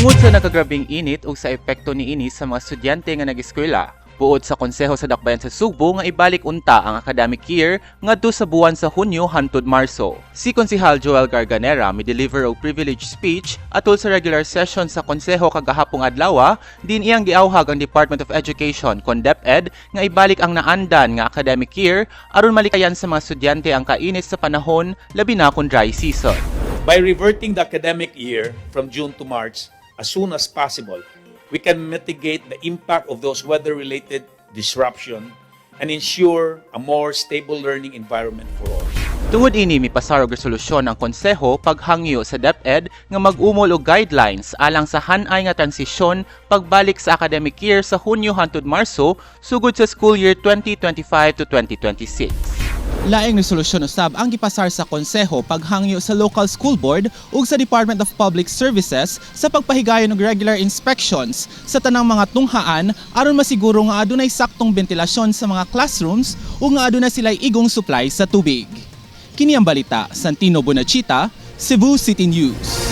Tungod sa nakagrabing init ug sa epekto niini sa mga estudyante nga nag-eskwela, buot sa Konseho sa Dakbayan sa Sugbo nga ibalik unta ang academic year ngadto sa buwan sa Hunyo hantod Marso. Si Konsehal Joel Garganera mi-deliver og privilege speech atol sa regular session sa konseho kagahapong adlaw, din iyang giawhag ang Department of Education kon DepEd nga ibalik ang naandan nga academic year aron malikayan sa mga estudyante ang kainit sa panahon, labi na kung dry season. By reverting the academic year from June to March as soon as possible, we can mitigate the impact of those weather-related disruption and ensure a more stable learning environment for all. Tungod ini, mipasar og resolusyon ang konseho paghangyo sa DepEd nga mag-umol og guidelines alang sa hanay nga transisyon pagbalik sa academic year sa Hunyo hantod Marso sugod sa school year 2025 to 2026. Laing resolusyon usab ang gipasar sa konseho paghangyo sa local school board ug sa Department of Public Services sa pagpahigayon og regular inspections sa tanang mga tunghaan aron masiguro nga adunay saktong bentilasyon sa mga classrooms ug nga aduna sila'y igong supply sa tubig. Kini ang balita, Santino Bonachita, Cebu City News.